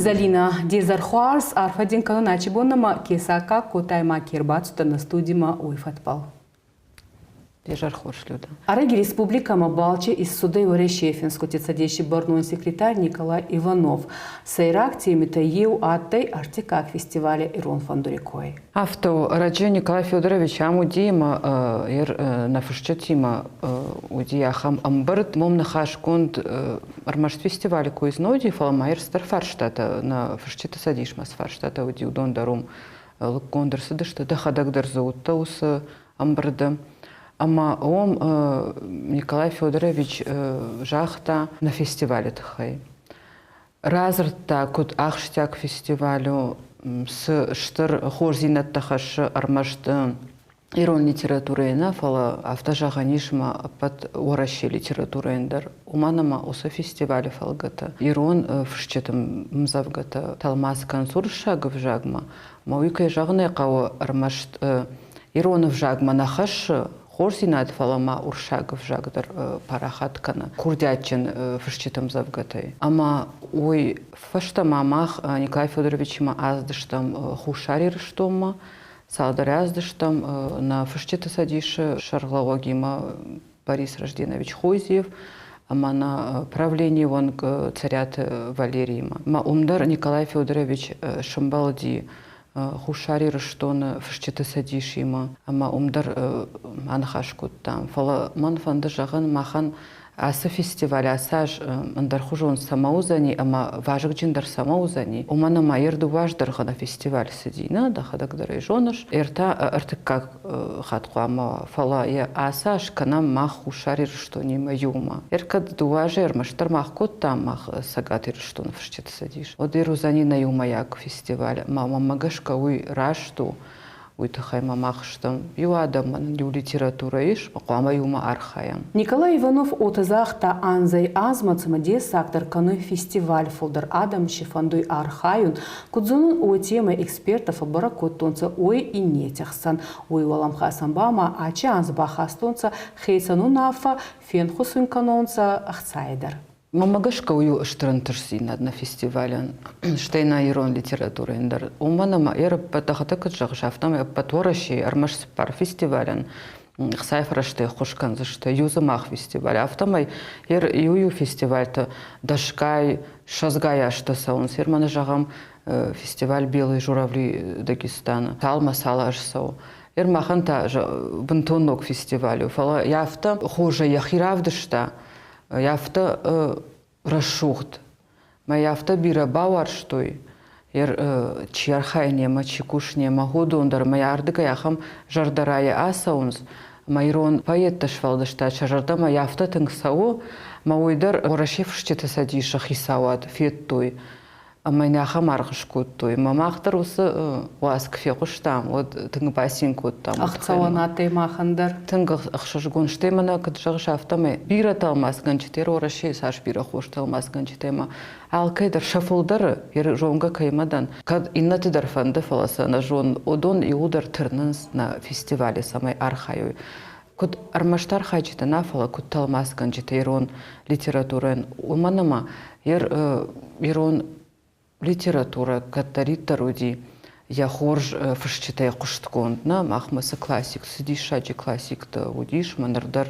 Зӕлинӕ, де зӕр хуарз, арфӕ дин кӕнун ачи боннӕмӕ ке саккаг кодтай ма ке рбацудтӕн нӕ студимӕ, уой фӕдбӕл. Де зӕр хорз, Люда. Ӕрӕги республикӕмӕ балчи иссудӕй Уӕрӕсей финсгути Цӕдеси бӕрнон секретарь Николай Иванов. Сӕйраг темитӕй еу адтӕй ӕртиккаг фестивали Ирон фӕндури кой. Афтӕ у. Ӕрӕджы Николай Федорович ам уыди ӕмӕ нӕ фысджытимӕ уыди ахӕм ӕмбырд. Уым ныхасгонд ӕрмӕст фестивалы кой нӕ уыди, фӕлӕ ма ӕрцыдӕр фарстатӕ, нӕ фысджыты цӕдисмӕ цы фарстатӕ уыди, уыдон дӕр уым лыггонд ӕрцыдысты. Дӕхӕдӕг дӕр дзы уыдтӕ уыцы ӕмбырды. Ӕмӕ уым Николай Федорович загъта нӕ фестивалы тыххӕй. Радзырдта, куыд ахсджиаг фестиваль у, цы стыр хорздзинӕдтӕ хӕссы ӕрмӕст ирон литературӕйы нӕ, фӕлӕ афтӕ зӕгъӕн ис ӕмӕ ӕппӕт Уӕрӕсейы литературӕйӕн дӕр. Уымӕн ӕмӕ уыцы фестивалы фӕлгӕты ирон фысджыты ӕмдзӕвгӕтӕ тӕлмац кӕнынц уырыссаг ӕвзагмӕ, ӕмӕ уый, кӕй зӕгъын ӕй хъӕуы, ӕрмӕст ирон ӕвзагмӕ нӕ хӕссы хорздзинад, фӕлӕ ма уырыссаг ӕвзаг дӕр парахат кӕны курдиатджын фысджыты ӕмдзӕвгӕтӕй. Ӕмӕ уый фӕстӕ ма мах Николай Федоровичимӕ ацыдыстӕм Хуссар Ирыстонмӕ, цалдӕр аздыстӕм нӕ фысджыты цӕдисы сӕргълӕууӕгимӕ Борис Рожденович Хозиев ӕмӕ нӕ правленийы уӕнг Цӕриаты Валериимӕ. Ӕмӕ уым дӕр Николай Федорович сӕмбӕлди Хуссар Ирыстоны фысджыты цӕдисимӕ ӕмӕ уым дӕр аныхас кодтам. Фӕлӕ мӕн фӕнды зӕгъын, махӕн ацы фестиваль ацы аз ӕндӕрхуызон цӕмӕ уыдзӕни ӕмӕ вазыгджындӕр цӕмӕ уыдзӕни, уымӕн ӕмӕ йе рдыууӕ аз дӕргъы нӕ фестиваль цыди, нӕ, дӕхӕдӕг дӕр ӕй зоныс, ӕртӕ ӕртыккаг хатт хъуамӕ уа, фӕлӕ йӕ ацы аз кӕнӕм мах Хуссар Ирыстонимӕ иумӕ. Ӕркӕд дыууӕ азы ӕрмӕстдӕр мах кодтам, мах Цӕгат Ирыстоны фысджыты цӕдис, уӕд ир уыдзӕни нӕ иумӕйаг фестиваль, ӕмӕ мӕнмӕ гӕсгӕ уый раст у, уый тыххӕй ма мах стӕм иу адӕмӕн, иу литературӕ ис, хъуамӕ иумӕ архайӕм. Николай Иванов уотӕ загъта, анзӕй анзмӕ цӕмӕдессагдӕр кӕнуй фестиваль, фулдӕр адӕм си фӕндуй архайун. Куд зонун, уотемӕй эксперттӕ фӕббӕрӕг кодтонцӕ уой иннети хсӕн. Уой уӕлӕмхасӕн ба ма ачи анз бахастонцӕ хецӕн унаффӕ, фенхус ин кӕнонцӕ ӕхцай дӕр. Мӕнмӕ гӕсгӕ уый у стыр ӕнтыстдзинад нӕ фестивалӕн, стӕй нӕ ирон литературӕйӕн дӕр. Уымӕн ӕмӕ ӕрӕппӕт дӕхӕдӕг куыд зӕгъыс, афтӕмӕй ӕппӕт Уӕрӕсейы ӕрмӕст цыппар фестивалӕн хцайы фӕрӕзтӕй ӕххуыс кӕндзысты. Иу дзы мах фестиваль. Афтӕмӕй иу-иу фестивальтӕ дӕсгай, ссӕдзгай азтӕ цӕуынц. Ир мӕнӕ зӕгъӕм, фестиваль «Белые журавли» Дагестаны. Цалмӕ цал аз цӕуы. Ир махӕн та бынтон ног фестиваль у, фӕлӕ йӕ афтӕ хорзӕй йӕхи равдыста, афтӕ рӕсугъд, мӕ афтӕ бирӕ бауарзтой, чи архайы немӕ, чи кусы немӕ, уыдон дӕр мӕ ардыгӕй ахӕм зӕрдӕрайӕ ацӕуынц, мӕ ирон поэтты сфӕлдыстад сӕ зӕрдӕмӕ афтӕ тынг цӕуы, мӕ уый дӕр Уӕрӕсе фысджыты цӕдисы хицауад федтой ӕмӕ йын ахӕм аргъ скодтой. Мӕ мах дӕр уыцы уац куы фехъуыстам, уӕд тынг бацин кодтам. Ӕхцӕуӕн адтӕй махӕн дӕр. Тынг ӕхсызгон. Стӕй мӕнӕ куыд зӕгъыс, афтӕмӕй бирӕ тӕлмацгӕнджытӕ Уӕрӕсейы цас бирӕ хорз тӕлмацгӕнджытӕ ӕмӕ алкӕй дӕр сӕ фылдӕры зонгӕ кӕимӕ дӕн, кӕд иннӕты дӕр фӕнды, фӕлӕ сӕ нӕ зонын, уыдон иууылдӕр тырнынц нӕ фестивалы, цӕмӕй архайой. Куыд ӕрмӕст архайджытӕ нӕ, фӕлӕ куыд тӕлмацгӕнджытӕ ирон литературӕйӕн, уымӕн ӕмӕ ирон литературӕ кӕддӕриддӕр уыди йӕ хорз фысджытӕй хъуыстгонд. Нӕ, махмӕ цы классик, цы диссаджы классиктӕ уыдис, мӕ ныр дӕр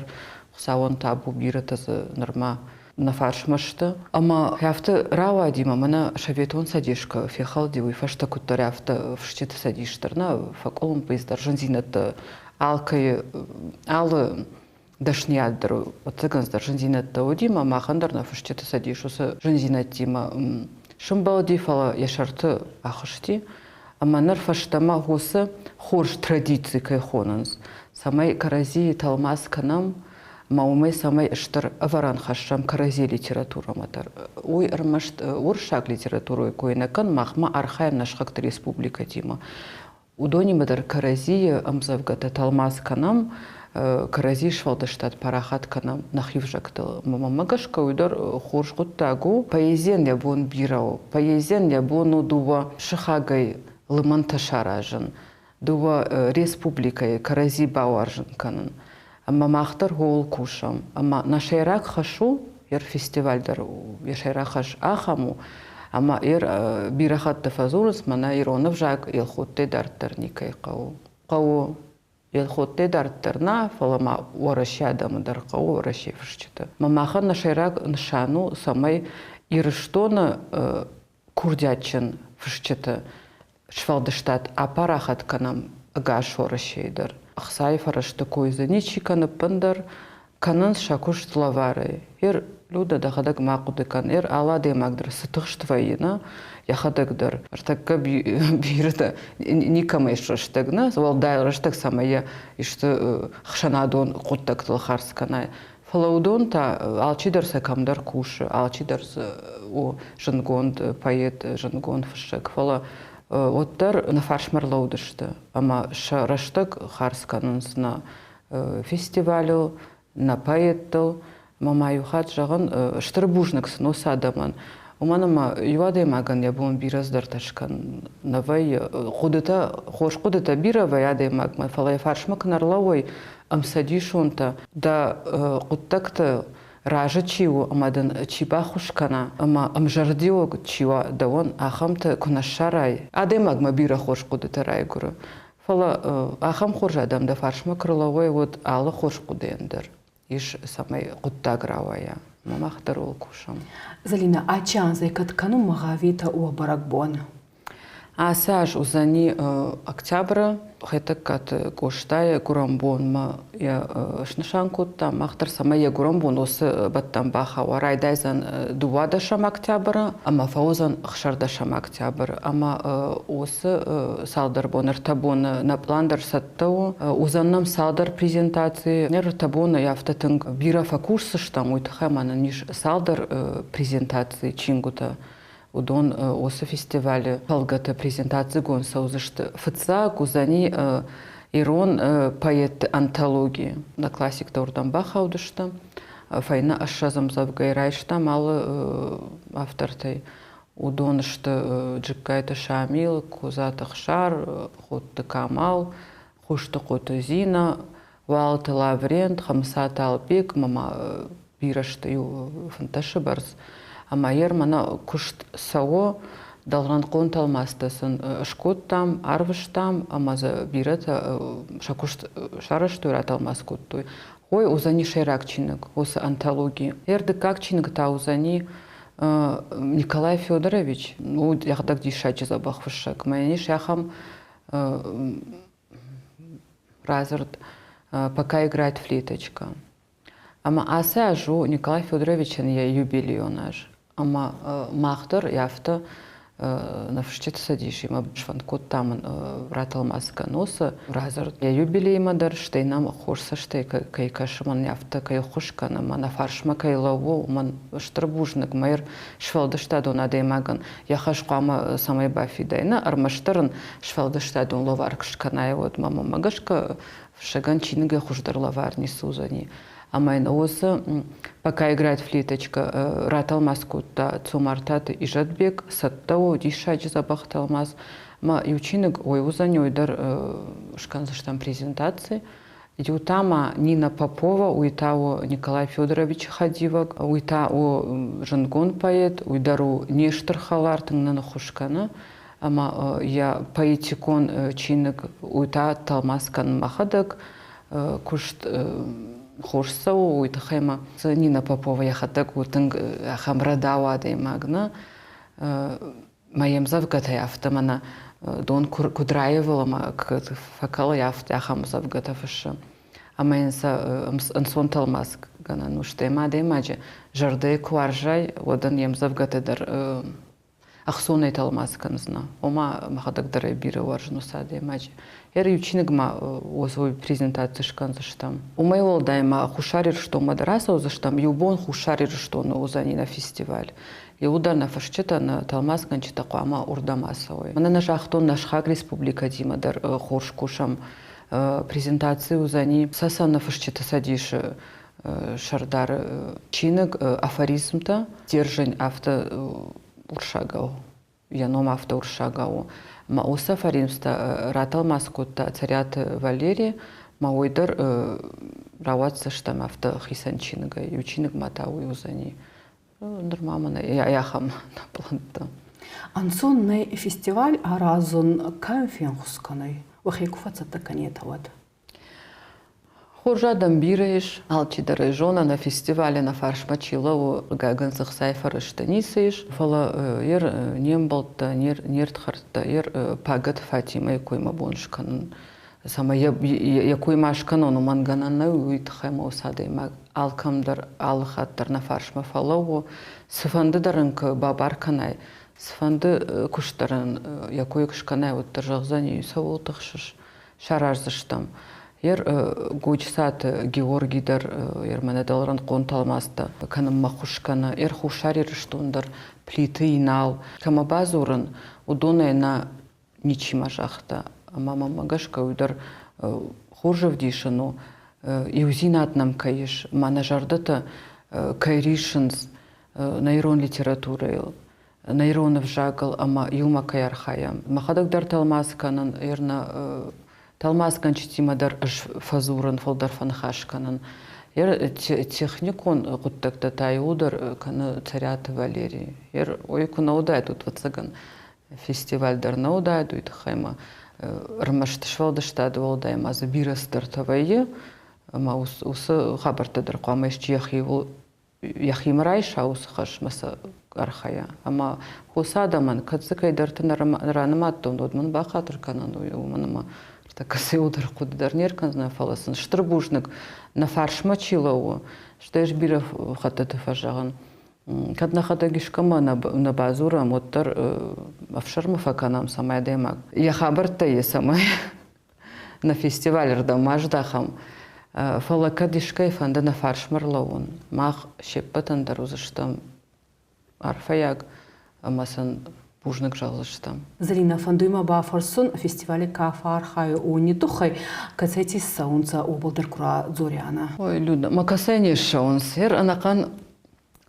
Хуыцауӕн табу, бирӕтӕ дзы нырма нӕ фарсмӕ сты. Ӕмӕ афтӕ рауади, мӕ мӕнӕ Советон Цӕдис куы фехӕлди, уый фӕстӕ куыддӕр афтӕ фысджыты цӕдис дӕр нӕ фӕкъуылымпы дӕр зындзинӕдтӕ алкӕйы алы дӕсныйад дӕр ӕцӕгӕн дӕр зындзинӕдтӕ уыди, ӕмӕ махӕн дӕр нӕ фысджыты цӕдис уыцы зындзинӕдтимӕ сымбӕлди, фӕлӕ йӕ сӕрты ахызти. Ӕмӕ ныр фӕстӕмӕ уыцы хорз традици кӕй хонынц, цӕмӕй кӕрӕдзийы тӕлмац кӕнӕм, ӕмӕ уымӕй цӕмӕй стыр ӕвӕрӕн хӕссӕм кӕрӕдзийы литературӕмӕ дӕр. Уый ӕрмӕст уырыссаг литературӕйы кой нӕ кӕн, махмӕ архайӕм нӕ сыхӕгты республикӕтимӕ. Уыдонимӕ дӕр кӕрӕдзийы ӕмдзӕвгӕтӕ тӕлмац кӕнӕм, кӕрӕдзийы сфӕлдыстад парахат кӕнӕм нӕхи взӕгтыл. Мӕнмӕ гӕсгӕ уый дӕр хорз хъуыддаг у. Поэзийӕн йӕ бон бирӕ у. Поэзийӕн йӕ бон у дыууӕ сыхагӕй лымӕнтӕ саразын, дыууӕ республикӕйы кӕрӕдзи бауарзын кӕнын. Ӕмӕ мах дӕр ууыл кусӕм. Ӕмӕ нӕ сӕйраг хӕс у, йӕ фестиваль дӕр йӕ сӕйраг хӕс ахӕм у, Ӕмӕ ир бирӕ хатты фӕдзурынц, мӕнӕ ирон ӕвзаг Елхоттӕй дарддӕр никӕй хъӕуы. Хъӕуы Елхоттӕй дарддӕр нӕ, фӕлӕ ма Уӕрӕсе адӕмы дӕр хъӕуы, Уӕрӕсейы фысджыты. Мӕ махӕн нӕ сӕйраг нысан у, цӕмӕй Ирыстоны курдиатджын фысджыты сфӕлдыстад апарахат кӕнӕм ӕгас Уӕрӕсейы дӕр. Ӕхцайы фӕрӕзты кой дзы ничи кӕны ӕппындӕр, кӕнынц сӕ куыст лӕварӕй. Ер, Людӕ, дӕхӕдӕг ма хъуыды кӕн, ер алы адӕймаг дӕр цы тыхст вӕййы, нӕ, йӕхӕдӕг дӕр. Ӕртӕккӕ бирӕтӕ никӕмӕ ис рӕстӕг, нӕ, уӕлдай рӕстӕг, цӕмӕй йӕ исты хсӕнадон хъуыддӕгтыл хардз кӕнай. Фӕлӕ уыдон та алчидӕр сӕ кӕмдӕр кусы, алчидӕр дзы у зындгонд поэт, зындгонд фыссӕг. Фӕлӕ уӕддӕр нӕ фарсмӕ ӕрлӕудысты ӕмӕ сӕ рӕстӕг хардз кӕнынц нӕ фестивалыл, нӕ поэттыл. Ӕмӕ ма иу хатт зӕгъын, стыр бузныг сын уыцы адӕмӕн, уымӕн ӕмӕ иу адӕймагӕн йӕ бон бирӕ цыдӕртӕ скӕнын нӕ вӕййы. Хъуыдытӕ, хорз хъуыдытӕ бирӕ вӕййы адӕймагмӕ, фӕлӕ йӕ фарсмӕ куы нӕ рлӕууой ӕмцӕдисонтӕ, дӕ хъуыддӕгты разы чи у ӕмӕ дын чи баххуыс кӕна ӕмӕ ӕмзӕрдиуӕг чи уа дӕуӕн, ахӕмтӕ куы нӕ ссарай, адӕймагмӕ бирӕ хорз хъуыдытӕ райгуыры. Фӕлӕ ахӕм хорз адӕм дӕ фарсмӕ куы рлӕууой, уӕд алы хорз хъуыдыйӕн дӕр ис, цӕмӕй хъуыддаг рауайа. Ӕмӕ мах дӕр ууыл кусӕм. Зӕлинӕ, ачи кӕд кӕнунмӕ гъаветӕ уӕ бӕрӕгбон? Ацы аз уыдзӕни октябры Хетӕгкаты Къостайы гуырӕнбонмӕ йӕ снысан кодта. Мах дӕр цӕмӕй йӕ гуырӕнбон уыцы бӕттӕн бахауа, райдайдзӕн 12 октябры ӕмӕ фӕуыдзӕн 16 октябры. Ӕмӕ уыцы цалдӕр боны, ӕртӕ боны нӕ пълан дӕр цӕттӕ у. Уыдзӕн нӕм цалдӕр презентацийы. Ӕртӕ боны афтӕ тынг бирӕ фӕкусдзыстӕм, уый тыххӕй ма нын ис цалдӕр презентацийы чингуытӕ. Уыдон уыцы фестивалы фӕлгӕты презентацигонд цӕудзысты. Фыццаг уыдзӕни ирон поэтты антологи. Нӕ классиктӕ уырдӕм бахаудысты. Фӕйнӕ 20 ӕмдзӕвгӕйы райстам алы автортӕй. Уыдон сты Джыккайты Шамил, Козаты Хсар, Ходты Камал, Хостыхъоты Зина, Уалыты Лаврент, Хӕмыцаты Албег ӕмӕ ма бирӕ сты иу 15-ы бӕрц. Ӕмӕ йе мӕнӕ куыст цӕуы, дӕлрӕнхъон тӕлмацтӕ сын скодтам, арвыстам ӕмӕ дзы бирӕтӕ сӕ куыст сарӕзтой, ратӕлмац кодтой. Ой, уыдзӕни сӕйраг чиныг, уыцы антологи. Йе рдыккаг чиныг та уыдзӕни Николай Федорович, у йӕхӕдӕг диссаджы дзӕбӕх фыссӕг. Мӕнӕн ис ахӕм радзырд «Пока играет флейточка». Ӕмӕ ацы аз у Николай Федоровичӕн йӕ юбилейон аз. Ӕмӕ мах дӕр афтӕ нӕ фысджыты цӕдисимӕ сфӕнд кодтам ратӕлмац кӕносы радзырд йӕ юбилеймӕ дӕр, стӕй нӕм хорз цӕстӕй кӕй кӕсы, мӕн афтӕ кӕй ӕххуыс кӕны, мӕ нӕ фарсмӕ кӕй лӕууы, уымӕн стыр бузныг мэр сфӕлдыстадон адӕймагӕн йӕ хӕс хъуамӕ цӕмӕй бафидай. Нӕ, ӕрмӕстдӕр ын сфӕлдыстадон лӕвар куы скӕнай, уӕд мӕ гӕсгӕ фыссӕгӕн чиныгӕй хуыздӕр лӕвар ницы уыдзӕни. Ӕмӕ йын уыцы «Пока играет флейточка» ратӕлмац кодта Цомартаты Изӕтбег, цӕттӕ у, диссаджы дзӕбӕх тӕлмац. Ӕмӕ иу чиныг уый уыдзӕни, уый дӕр скӕндзыстӕм презентаци. Иу та ма Нина Попова, уый та у Николай Федоровичы хӕдивӕг, уый та у зындгонд поэт, уый дӕр у не стыр хӕлар, тынг нын ӕххуыс кӕны. Ӕмӕ йӕ поэтикон чиныг уый та тӕлмац кӕнын мӕхӕдӕг куыст хорз цӕуы, уый тыххӕй ма Нина Попова йӕхӕдӕг у тынг ахӕм рӕдау адӕймаг, нӕ? Мӕ йе мдзӕвгӕтӕй афтӕ мӕнӕ дон куыд раивыл ӕмӕ куыд фӕкӕлы, афтӕ ахӕм ӕмдзӕвгӕтӕ фыссы. Ӕмӕ йын сӕ ӕнцон тӕлмацгӕнӕн у, стӕй ма адӕймаджы зӕрдӕйы куы уарзай, уӕд ын йе мдзӕвгӕтӕ дӕр ӕхцонӕй тӕлмац кӕндзынӕ. Ома мӕхӕдӕг дӕр ӕй бирӕ уарзын уыцы адӕймаджы. Йӕ иу чиныг ма уыцы презентаци скӕндзыстӕм. Уымӕй уӕлдай ма Хуссар Ирыстонмӕ дӕр ацӕудзыстӕм. Иу бон Хуссар Ирыстоны уыдзӕни нӕ фестиваль. Иуылдӕр нӕ фысджытӕ, нӕ тӕлмацгӕнджытӕ хъуамӕ уырдӕм ацӕуой. Мӕнӕ нӕ загътон, нӕ сыхаг республикӕтимӕ дӕр хорз кусӕм. Презентаци уыдзӕни Цӕцӕны фысджыты цӕдисы сӕрдары чиныг «Афоризмтӕ». Стержень афтӕ уырыссагау, йӕ ном афтӕ уырыссагау у. Ӕмӕ уыцы афоризмтӕ ратӕлмац кодта Цӕриаты Валери, ӕмӕ уый дӕр рауадздзыстӕм афтӕ хицӕн чиныгӕй. Иу чиныг ма та уый уыдзӕни. Нырма мӕнӕ ахӕм нӕ пълӕнттӕ. Ӕнцон нӕй фестиваль аразун кӕм фенхус кӕнай, уӕхе ку фӕццӕттӕ кӕнетӕ, уӕд? Хорз адӕм бирӕ ис, алчидӕр ӕй зоны, нӕ фестивалы нӕ фарсмӕ чи лӕууы, хъыгагӕн дзы ӕхцайы фӕрӕзтӕ ницы ис, фӕлӕ йе не мбӕлттӕ, не рдхӕрдтӕ, йе Пагӕты Фатимӕйы кой мӕ бон скӕнын, цӕмӕй йӕ кой ма скӕнон, уымӕн гӕнӕн нӕй, уый тыххӕй мӕ уыцы адӕймаг алкӕм дӕр, алы хатт дӕр нӕ фарсмӕ фӕлӕууы, цыфӕнды дӕр ын куы бабар кӕнай, цыфӕнды куыст дӕр ын йӕ кой куы скӕнай, уӕддӕр зӕгъдзӕни, цӕуыл тыхсыс, сараздзыстӕм. Ер Годжысаты Георги дӕр ер мӕнӕ дӕлрӕнхъон тӕлмацтӕ кӕнынмӕ ххуыс кӕны. Ер Хуссар Ирыстон дӕр Плиты Инал. Кӕмӕ бадзурын, уыдонӕй нӕ ничима загъта. Ӕмӕ мӕнмӕ гӕсгӕ уый дӕр хорз ӕвдисӕн у, иудзинад нӕм кӕй ис, ӕмӕ нӕ зӕрдӕтӕ кӕй риссынц нӕ ирон литературӕйыл. Нӕ ирон ӕвзагыл ӕмӕ иумӕ кӕй архайӕм. Мӕхӕдӕг дӕр тӕлмац кӕнын, ӕрнӕ тӕлмацгӕнджытимӕ дӕр ӕз фӕдзурын, фылдӕр фӕныхас кӕнын. Техникон хъуыддӕгтӕ та иуылдӕр кӕны Цӕриаты Валери. Ой, куы нӕ уыдаид, уӕд, ӕвӕццӕгӕн, фестиваль дӕр нӕ уыдаид, уый тыххӕй ма ӕрмӕст сфӕлдыстады уӕлдай ма дзы бирӕ цыдӕртӕ вӕййы, ӕмӕ уыцы хабӕрттӕ дӕр хъуамӕ исчи йӕхиуыл йӕхимӕ райса уыцы хӕс мӕ сӕ архайа. Ӕмӕ хосы адӕмӕн, кӕд дзы кӕйдӕрты нӕ ранымадтон, уӕд мын бахатыр кӕнӕн, уымӕн ӕмӕ ӕртӕккӕ цӕуылдӕр хъуыды дӕр не ркӕндзынӕн, фӕлӕ сын стыр бузныг, нӕ фарсмӕ чи лӕууы, стӕй ӕз бирӕ хӕттыты фӕзӕгъын, кӕд нӕхӕдӕг искӕмӕ нӕ бадзурӕм, уӕддӕр ӕфсӕрмы фӕкӕнӕм, цӕмӕй адӕймаг йӕ хабӕрттӕ йӕ цӕмӕй нӕ фестивалы рдӕм ма здӕхӕм. Фӕлӕ кӕд искӕй фӕнды нӕ фарсмӕ рлӕууын, мах се ппӕтӕн дӕр уыдзыстӕм арфӕйаг ӕмӕ сын бузныг зӕгъдзыстӕм. Зӕринӕ, фӕндуй ма бафӕрсун, фестивали ка фӕархайуй, уони туххӕй, кӕцӕйти цӕунцӕ, уобӕл дӕр ку радзорианӕ. Ой, Люда, ма кӕцӕй не ссӕуынц? Ер ӕнӕхъӕн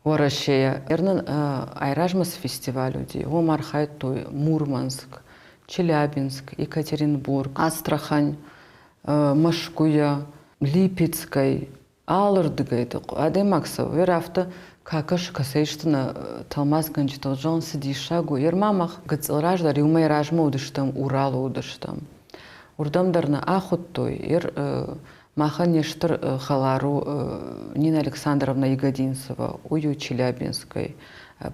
Уӕрӕсейӕ. Ер нын айразмӕ цы фестиваль уыди, уым архайдтой Мурманск, Челябинск, Екатеринбург, Астрахань, Мӕскуыйӕ, Липецкӕй, алырдыгӕй адӕймаг цӕуы. Ер афтӕ кӕкӕсы, кӕцӕй сты нӕ тӕлмацгӕнджытӕ, зӕгъын, цы диссаг у. Ер ма мах гыццыл раздӕр иу мӕй размӕ уыдыстӕм, Уралы уыдыстӕм. Уырдӕм дӕр нӕ ахуыдтой. Ер Махӕн не стыр хӕлар у Нина Александровна Ягодинцева, уый у Челябинскӕй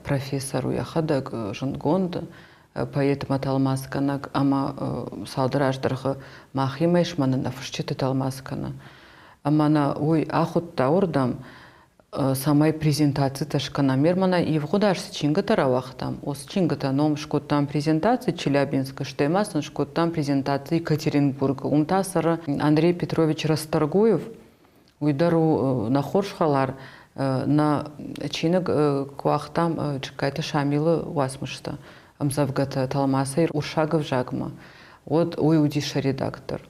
профессор у йӕхӕдӕг, зындгонд поэтмӕ тӕлмацгӕнӕг ӕмӕ цалдӕр азы дӕргъы махимӕ ис, мӕнӕ нӕ фысджыты тӕлмац кӕны. Ӕмӕ нӕ уый ахуыдта уырдӕм, цӕмӕй презентацитӕ скӕнӕм. Мӕнӕ ивгъуыд аз цы чингуытӕ рауагътам, уыцы чингуытӕ ном скодтам презентаци Челябинскы, стӕй ма сын скодтам презентаци Екатеринбургы. Уым та цӕры Андрей Петрович Расторгуев, уый дӕр у нӕ хорз хӕлар. Нӕ чиныг куы уагътам Джыккайты Шамилы уацмыстӕ, ӕмдзӕвгӕтӕ тӕлмацӕй уырыссаг ӕвзагмӕ, уӕд уый уыдис сӕ редактор.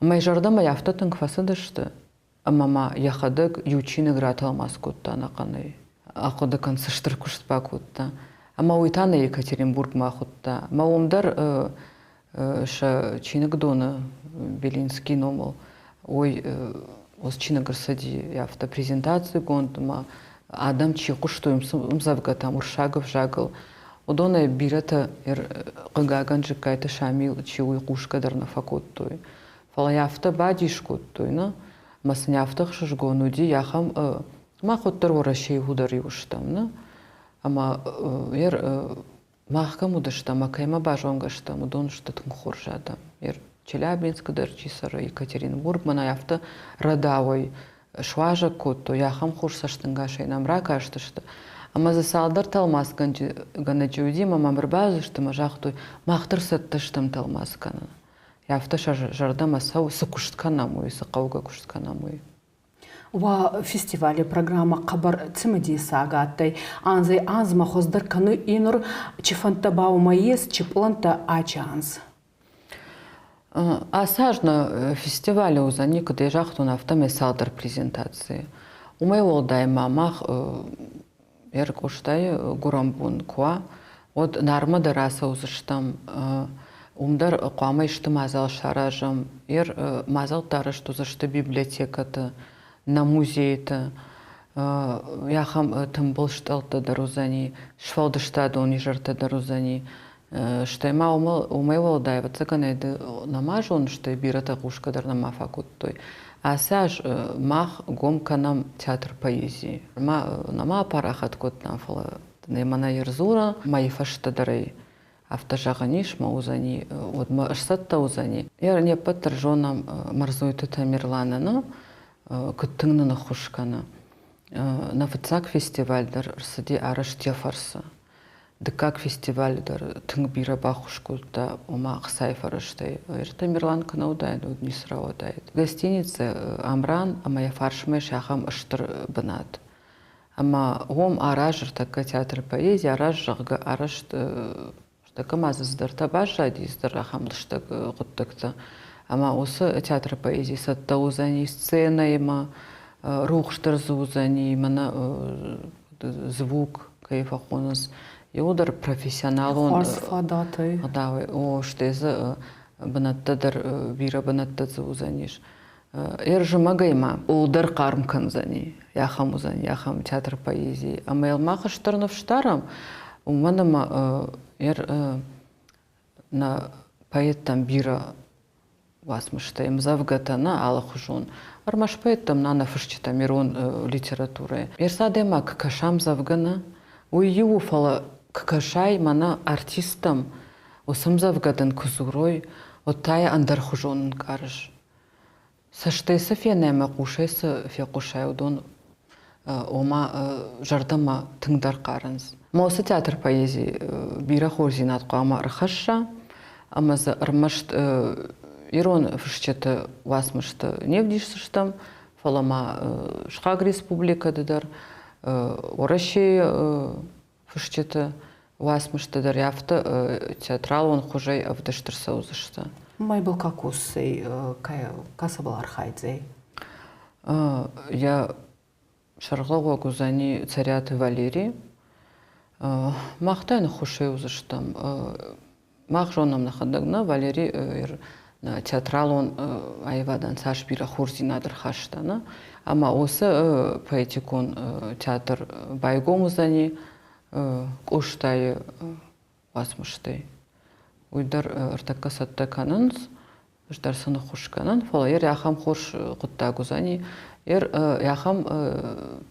Мӕ зӕрдӕмӕ афтӕ тынг фӕцыдысты, ӕмӕ ма йӕхӕдӕг иу чиныг ратӕлмац кодта ӕнӕхъӕнӕй. Ахъуыды кӕн, цы стыр куыст бакодта. Ӕмӕ уый та нӕ Екатеринбургмӕ ахуыдта. Ӕмӕ уым дӕр сӕ чиныгдоны Белинский номыл уый уыцы чиныг ӕрцыди афтӕ презентацигонд ӕмӕ адӕм чи хъуыстой ӕмдзӕвгӕтӕм уырыссаг ӕвзагыл, уыдонӕй бирӕтӕ, хъыгагӕн, Джыккайты Шамил чи уый хъусгӕ дӕр нӕ фӕкодтой. Фӕлӕ йӕ афтӕ бадис кодтой, нӕ? Ӕмӕ сын афтӕ ӕхсызгон уыди, ахӕм мах уӕддӕр Уӕрӕсейы дӕр иу стӕм, нӕ? Ӕмӕ ер мах кӕм уыдыстӕм ӕмӕ кӕимӕ базонгӕ стӕм, уыдон сты тынг хорз адӕм. Ер Челябинскы дӕр чи цӕры, Екатеринбург, мӕнӕ афтӕ рӕдауӕй суазӕг кодтой, ахӕм хорз цӕстӕнгасӕй нӕм ракастысты. Ӕмӕ дзы цалдӕр тӕлмацгӕнӕджы уыди, ӕмӕ мӕм ӕрбацыдысты ӕмӕ загътой, мах дӕр цӕттӕ стӕм тӕлмац кӕнын. Афтӕ сӕ зӕрдӕмӕ цӕуы, цы куыст кӕнӕм, уый, цы хъӕугӕ куыст кӕнӕм, уый. Уӕ фестивали программӕ хъӕбӕр цымыдесаг адтӕй. Анзӕй-анзмӕ хуӕздӕр кӕнуй инур чи фӕндтӕ ба уымӕ ес, чи пълӕнттӕ ачи анз. Ацы аз нӕ фестивалы уыдзӕни, куыд ӕй загътон, афтӕмӕй цалдӕр презентацийы. Уымӕй уӕлдай ма мах Ӕркъостайы гуырӕнбон куы уа, уӕд Нармӕ дӕр ацӕудзыстӕм. Уым дӕр хъуамӕ исты мадзал саразӕм. Ер мадзӕлттӕ арӕзт уыдзысты библиотекӕты, нӕ музейты. Ахӕм тымбыл стъӕлттӕ дӕр уыдзӕни, сфӕлдыстадон изӕртӕ дӕр уыдзӕни. Стӕй ма уымӕй уӕлдай, ӕвӕццӕгӕн ӕй ды нӕма зоныс, стӕй бирӕтӕ хъусгӕ дӕр нӕма фӕкодтой. Ацы аз мах гом кӕнӕм театр поэзийы. Ма нӕма апарахат кодтам, фӕлӕ мӕнӕ ӕрдзурӕм, мӕйы фӕстӕ дӕр ӕй афтӕ зӕгъӕн ис, мӕ уыдзӕни, уӕдмӕ сцӕттӕ уыдзӕни. Не ппӕт дӕр зонӕм Мӕрзойты Тамерланӕн, куыд тынг нын ӕххуыс кӕны. Нӕ фыццаг фестиваль дӕр ӕрцыди арӕзт йӕ фӕрцы. Дыккаг фестиваль дӕр тынг бирӕ баххуыс кодта, ома ӕхцайы фӕрӕзтӕй. Тамерлан куы нӕ уыдаид, уӕд ницы рауадаид. Гостиницӕ Амран ӕмӕ йӕ фарсмӕ ис ахӕм стыр бынат. Ӕмӕ уым араз ӕртӕккӕ театры поэзи, араз, зӕгъгӕ, арӕзт ӕртӕккӕ ма дзы цыдӕртӕ баззади, цыдӕр ахӕм лыстӕг хъуыддӕгтӕ. Ӕмӕ уыцы театры поэзи цӕттӕ уыдзӕни сценӕимӕ, рухс дӕр дзы уыдзӕни, мӕнӕ звук кӕй фӕхонынц, иуылдӕр профессионалон Хорз фадатӕй. ӕгъдауӕй. О, стӕй дзы бынӕттӕ дӕр, бирӕ бынӕттӕ дзы уыдзӕнис. Ӕрзымӕгӕй ма улдӕр хъарм кӕндзӕни, ахӕм уыдзӕни, ахӕм театры поэзийы. Ӕмӕ йыл мах стыр ныфс дарӕм, уымӕн ӕмӕ нӕ поэттӕм бирӕ уацмыстӕ, ӕмдзӕвгӕтӕ нӕ алыхуызон. Ӕрмӕст поэттӕм нӕ, нӕ фысджытӕм ирон литературӕйы. Ерс адӕймаг куы кӕса ӕмдзӕвгӕ нӕ, уый иу у, фӕлӕ куы кӕсай мӕнӕ артисттӕм, уыцы ӕмдзӕвгӕ дын куы дзурой, уӕд та йӕ ӕндӕрхуызон ӕнкъарыс. Цӕстӕй цы фенай ӕмӕ хъусӕй цы фехъусай, уыдон ома зӕрдӕмӕ тынгдӕр хъарынц. Мосы театр поэзи бирӕ хорздзинад хъуамӕ ӕрхӕсса ӕмӕ дзы ӕрмӕст ирон фысджыты уацмысты не вдисдзыстӕм, фӕлӕ ма сыхаг республикӕты дӕр, Уӕрӕсейы фысджыты уацмысты дӕр афтӕ театралон хуызӕй ӕвдыст ӕрцӕудзысты. Майбыл кокосӕй кӕцыбыл архайдзӕй? Йӕ сӕргълӕууӕг уыдзӕни Цӕриаты Валери. Мах та ныххуысӕй уыдзыстӕм. Мах зонӕм нӕхӕдӕг нӕ Валери театралон аивадӕн цас бирӕ хорздзинад ӕрхаста, нӕ? Ӕмӕ уыцы поэтикон театр байгом уыдзӕни Къостайы уацмыстӕй. Уый дӕр ӕртӕккӕ цӕттӕ кӕнынц, ӕз дӕр сын ӕххуыс кӕнын, фӕлӕ ер ахӕм хорз хъуыддаг уыдзӕни. Ер ахӕм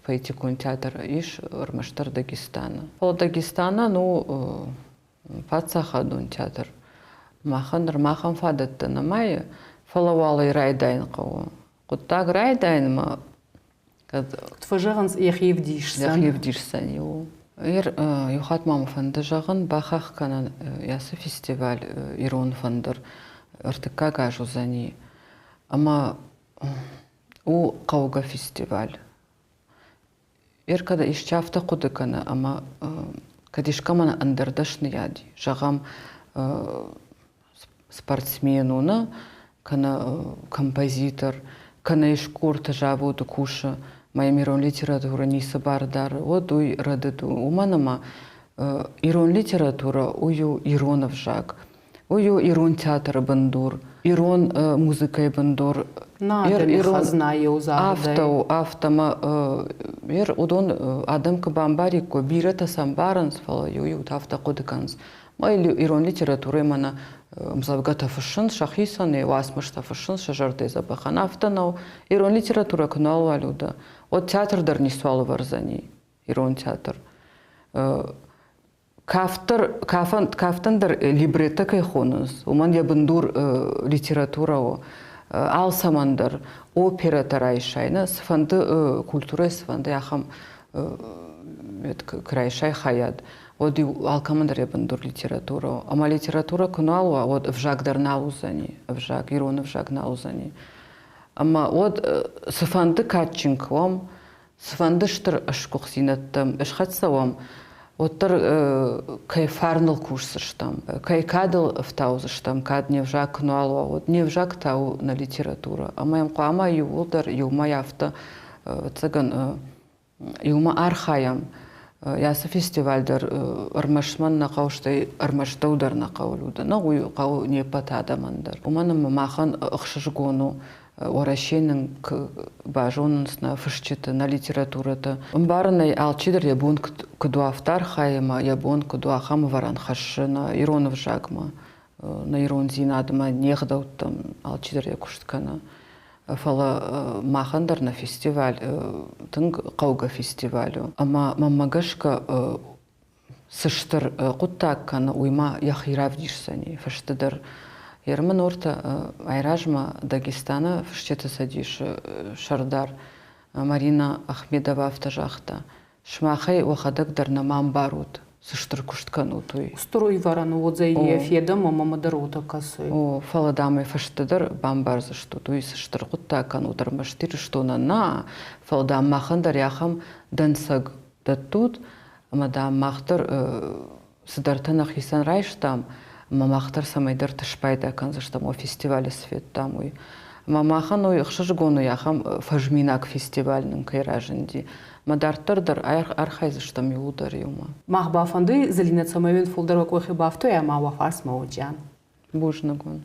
поэтикон театр ис ӕрмӕстдӕр Дагестаны. Фӕлӕ Дагестанӕн у паддзахадон театр. Махӕн нырма ахӕм фадӕттӕ нӕма и, фӕлӕ уал ӕй райдайын хъӕуы. Хъуыддаг райдайынмӕ кӕд Куыд фӕзӕгъынц, йӕхи ӕвдисдзӕн. Йӕхи ӕвдисдзӕн иу. Иу хатт ма мӕ фӕнды зӕгъын, бахахх кӕнын ацы фестиваль Ирон фӕндыр ӕртыккаг аз уыдзӕни. Ӕмӕ у хъӕугӕ фестиваль. Ӕркӕд исчи афтӕ хъуыды кӕны, ӕмӕ кӕд искӕмӕн ӕндӕр дӕсныйад и, зӕгъӕм, спортсмен у, нӕ, кӕнӕ композитор, кӕнӕ искорты заводы кусы, ӕмӕ йӕм ирон литературӕ ницы бар дары, уӕд уый рӕдыд у. Уымӕн ӕмӕ ирон литературӕ уый у ирон ӕвзаг. Уый у ирон театры бындур, ирон музыкӕйы бындур. Афтӕ у, афтӕ мӕ уыдон адӕм куы бамбариккой, бирӕтӕ сӕ ӕмбарынц, фӕлӕ иу-иутӕ афтӕ хъуыды кӕнынц. Мӕ ирон литературӕйы мӕнӕ ӕмдзӕвгӕтӕ фыссынц сӕхицӕн, уацмыстӕ фыссынц сӕ зӕрдӕйы дзӕбӕхӕн. Афтӕ нӕу. Ирон литературӕ куы нал уа Людӕ, уӕд театр дӕр ницуал ӕвӕрдзӕни, ирон театр. Кафтӕн дӕр либретто кӕй хонынц, уымӕн йӕ бындур литературӕ у. Алцӕмӕн дӕр оперӕтӕ райсай, нӕ цыфӕнды культурӕйы цыфӕнды ахӕм куы райсай хайад, уӕд-иу алкӕмӕн дӕр йӕ бындур литературӕ у. Ӕмӕ литературӕ куы нал уа, уӕд ӕвзаг дӕр нал уыдзӕни, ӕвзаг, ирон ӕвзаг нал уыдзӕни. Ӕмӕ уӕд цыфӕнды кадджын куы уӕм, цыфӕнды стыр сгуыхтдзинӕдтӕм схӕццӕ уӕм, уӕддӕр кӕй фарныл кусдзыстӕм, кӕй кадыл ӕфтаудзыстӕм, кӕд не взаг куы нал уа, уӕд не взаг та у нӕ литературӕ. Ӕмӕ йӕм хъуамӕ иууылдӕр иумӕ афтӕ, ӕвӕццӕгӕн, иумӕ архайӕм. Ацы фестиваль дӕр ӕрмӕст мӕн нӕ хъӕуы, стӕй ӕрмӕст дӕу дӕр нӕ хъӕуы, Людӕ, нӕ уый хъӕуы не ппӕт адӕмӕн дӕр. Уымӕн ӕмӕ махӕн ӕхсызгон у. Уӕрӕсе нын базонынц нӕ фысджыты, нӕ литературӕты. Ӕмбарын ӕй, алчидӕр йӕ бон куыд у, афтӕ архайы ӕмӕ йӕ бон куыд у, ахӕм ӕвӕрӕн хӕссы нӕ ирон ӕвзагмӕ, нӕ ирондзинадмӕ, не гъдӕуттӕм алчидӕр йӕ куыст кӕны. Фӕлӕ махӕн дӕр нӕ фестиваль тынг хъӕугӕ фестиваль у. Ӕмӕ мӕнмӕ гӕсгӕ цы стыр хъуыддаг кӕны, уый ма йӕхи равдисдзӕни фӕстӕдӕр. Ермын ортӕ айразмӕ Дагестаны фысджыты цӕдисы сӕрдар Марина Ахмедова афтӕ загъта: Сымахӕй уӕхӕдӕг дӕр нӕма ӕмбарут, цы стыр куыст кӕнут, уый. Стыр ивӕрӕн уодзӕй йӕ федӕмӕ мӕмӕ дӕр уотӕ кӕсуй. О, фӕлӕ дам ӕй фӕстӕдӕр бамбардзыстут, уый цы стыр хъуыддаг кӕнут ӕрмӕст Ирыстонӕн нӕ, фӕлӕ дам махӕн дӕр ахӕм дӕнцӕг дӕттут, ӕмӕ дам мах дӕр цыдӕртӕ нӕхицӕн райстам, ӕмӕ мах дӕр цӕмӕйдӕрты спайда кӕндзыстӕм, уӕ фестивалы цы федтам, уый. Ӕмӕ махӕн уый ӕхсызгон у, ахӕм фӕзминаг фестиваль нын кӕй разынди. Ӕмӕ дарддӕр дӕр архайдзыстӕм иууылдӕр иумӕ. Мах бафӕнды, Зӕлинӕ, цӕмӕй уын фулдӕр уӕ къохи бафтуй ӕма уӕ фарсмӕ уодзиан. Бузныг уын.